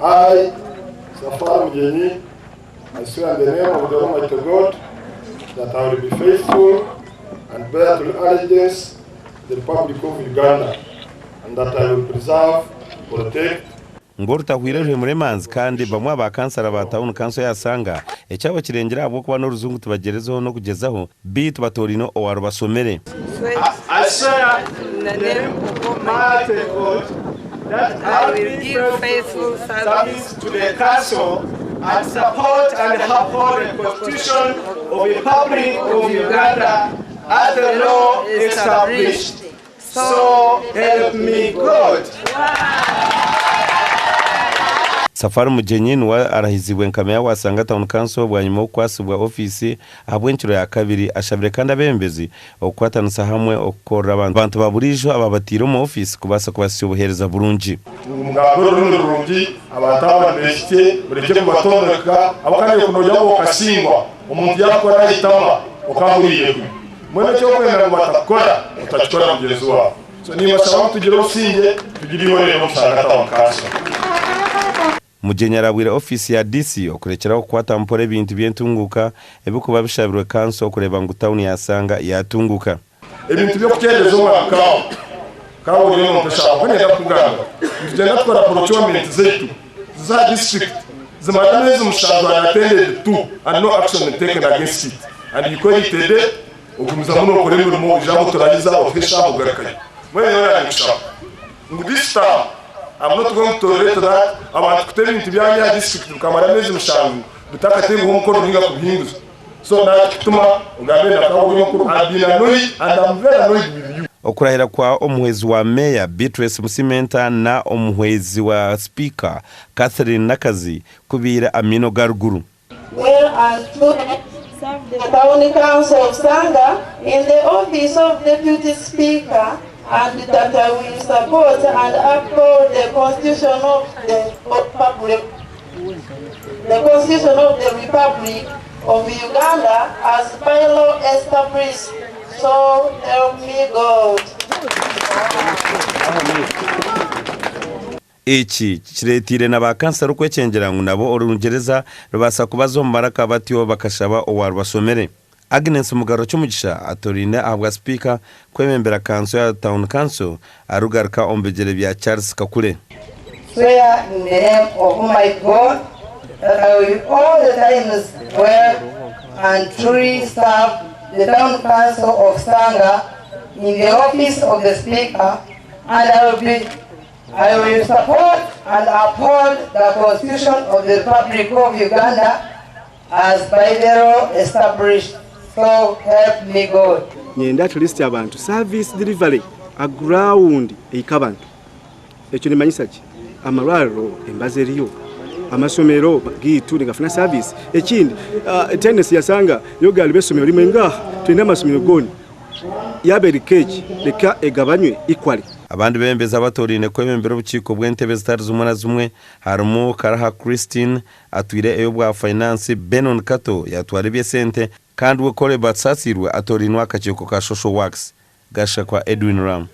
I, Safari Mugyenyi, I swear in the name of the Almighty God that I will be faithful and bear true allegiance to the Republic of Uganda and that I will preserve, protect, Ngu orutahwire ruhemura emanzi kandi bamwe aha ba kansara ba tauni kanso ya Sanga ekyabo kirengire ahabw'okuba n'orujungu tibagyerezeho n'okugyezaho beitu batooraine owarubashomere. I swear in the name of Almighty God that I will be faithful service to the council and support and uphold the Constitution of the Republic of Uganda as the law established. So help me God. Safari Mugyenyi niwe arahizibwe nka Meya wa Sanga Town Council bwanyima y'okukwasibwa ofiisi ahabw'encuro ya kabiri. Ashabire kandi abeebembezi okukwatanisa hamwe okukorera abantu ba buriijo ababataire omu ofiisi kubaasa kubahitsya obuheereza burungi. Ngu mugambe orurimi rurungi, abantu aba nibeehitsye, murekye kubatondeka, ahabw'okuba kandi okunoogira ngu okasingwa, omuntu yaakukora aha itama, okahuriire kubi. Mbwenu eki orikwenda ngu batakukora, otakikora mugyenzi waawe. So nimbashaba ngu tugire obusingye, tugire eihorero omu Sanga Town Council. Mugyenyi arabwire ofiisi ya DC okurekyeraho kukwata mpora ebintu by'entunguuka ebirikuba bishabirwe kanso okureeba ngu tauni ya Sanga yatunguuka. Ebintu by'okukyendeza omwaka kaawe kaawe oriyo nompa eshaaha kwonka niinyenda kukugambira nitugyenda tukora procurement zaitu za district zimara ameezi mushanju unattended to and no action taken against it and you call it a day ogumizamu nokora emirimo oija aho oturahiza otuhe eshaaha ogarukayo mbwenu nyowe naakushaba ngu this term I'm not going to tolerate that abantu kuta ebintu byanyu aha district bikamara ameezi mushanju bitakateirweho omukono ninga kubihinguza so nakikutuma ogambe na kawe ori omukuru I've been annoyed and I'm very annoyed with you. Okurahira kwa omuhwezi wa Meeya Beatrice Musimenta na omuhwezi wa Sipiika Catherine Nakazi kubaire amaino ga ruguru. Well and truly serve the Town Council of Sanga in the office of Deputy Speaker and that I will support and uphold the Constitution of the Republic the Constitution of the Republic of Uganda as by law established. So help me God. Eki kireeteire na ba kansara okwekyengyera ngu nabo Orungyereza rubaasa kubaza omu maraka batyo bakashaba owaarubashomere. Agnes Mugarura Kyomugisha atoraine ahabwa sipiika kwebembera kanso ya Town Council arikugaruka omu bigyere bya Charles Kakule. Swear in the name of Almighty God that I will all the times well and truly serve the Town Council of Sanga in the office of the Speaker and I will be I will support and uphold the Constitution of the Republic of Uganda as by the law established so help me God. Nyenda at least abantu service delivery a ground ehike abantu. Ekyo nimanyisa ki? Amarwariro embazi eriyo, amasomero gaitu nigafuna service. Ekindi tendency yasanga yo gariba esomero rimwe ngaha twine amasomero goona yaba eri keegi reka egabanywe equally. Abandi beebembezi abatoraine kwebembera obukiiko bw'entebe zitari zimwe na zimwe harimu Karaha Christine atwire ey'obwa Finance, Benon Kato yaatwara eby'esente kandi we Caleb Atusasiirwe atoorainwe aha kakiiko ka Social Works. Gashakwa Edwin Ram.